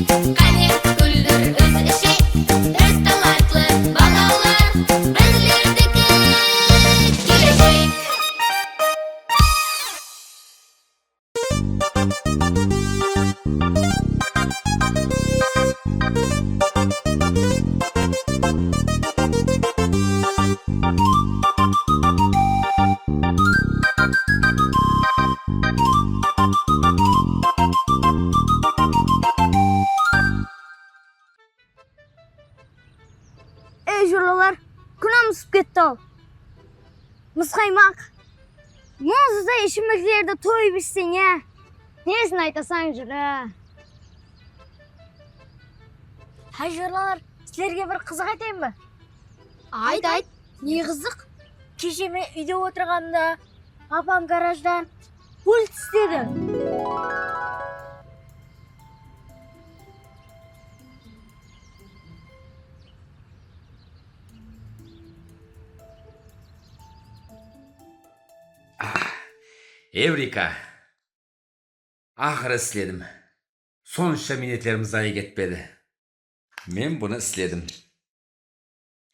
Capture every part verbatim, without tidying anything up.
Qáne, gúldir úz isheyik, biz talantlı balalar, bizlerdiki keleshek. Ey, juralar, kún hamısıp ketti-aw. Mısqaymaq. Muzda ishimliklerdi toyıp ishseń, ya. Nesin aytasań, jura? Háy, juralar, sizlerge bir qızıq aytayın ba? Ayt, ayt. Ne qızıq? Keshe men úyde otırǵanımda apam garajdan pult isledi. Evreka! Aqırı isledim. Sonsha miynetlerim zayı ketpedi. Men bunı isledim.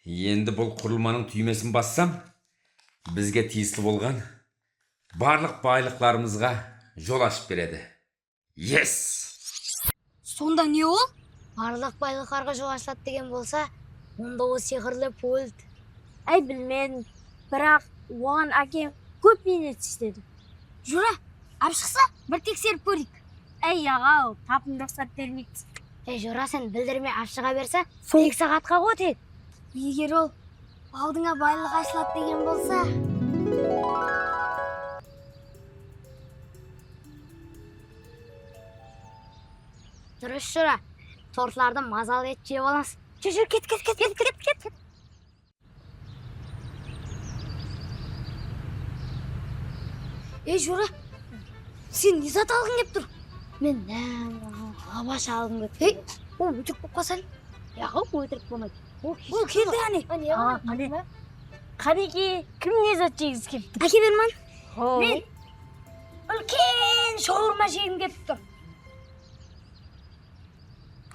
Endi bul qurılmanıń túymesin bassam, bizge tiyisli bolǵan barlıq baylıqlarımızǵa jol ashıp beredi. Yes! Sonda ne ol? Barlıq baylıqlarǵa jol ashıladı degen bolsa, onda ol sıyqırlı pult. Áy, bilmedim, biraq oǵan ákem kóp miynet isledi. Jura, alıp shıqsa, bir tekserip kóreyik. Áy, aǵa-aw, tapın ruxsat bermeydi. Ey, jura, sen bildirmey alıp shıǵa berse, tek saǵatqa ǵo tek. Eger ol aldıńa baylıq ashıladı degen bolsa. Durıs, jura. Tortlardı mazalı etip jep alamız. Júr, júr, ket, ket, ket, ket, ket, ket. Ey, jura, sen ne zat alǵıń kelip tur? Men nán, lavash alǵım kelip tur. Ey, ol ótirik bolıp qalsa ne? Yaq, ol ótirik bolmaydı. Ol keldi, qáne. Awa, mine. Qánekey, kim ne zat jegisi kelip tur? Áke, Berman. Ho. Men úlken shawarma jegim kelip tur.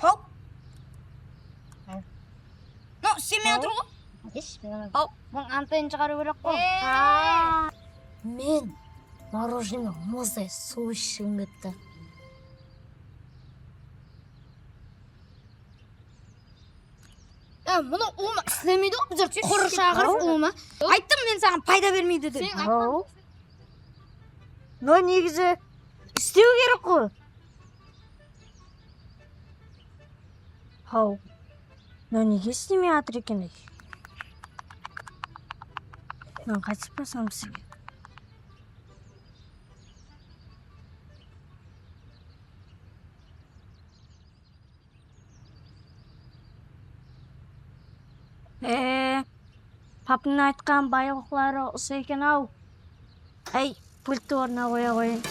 Haw. No, islemey atır ǵo. Hesh, bilmem. Haw, bunıń antayın shıǵarıw kerek ǵo. Men morojnıy menen muzday suw ishkim kelip tur. E, mına ulıwma islemeydi ǵo, bizler qurı shaqırıp ulıwma. Ayttım men saǵan, payda bermeydi dep. Sen aytpań. No, negizi islew kerek ǵo. Haw, mına nege islemey atır eken ey? Mına qaytıp barsam sizge. E, papnıń aytqan baylıqları usı eken-aw. Áy, pultti ornına qoya qoyayın.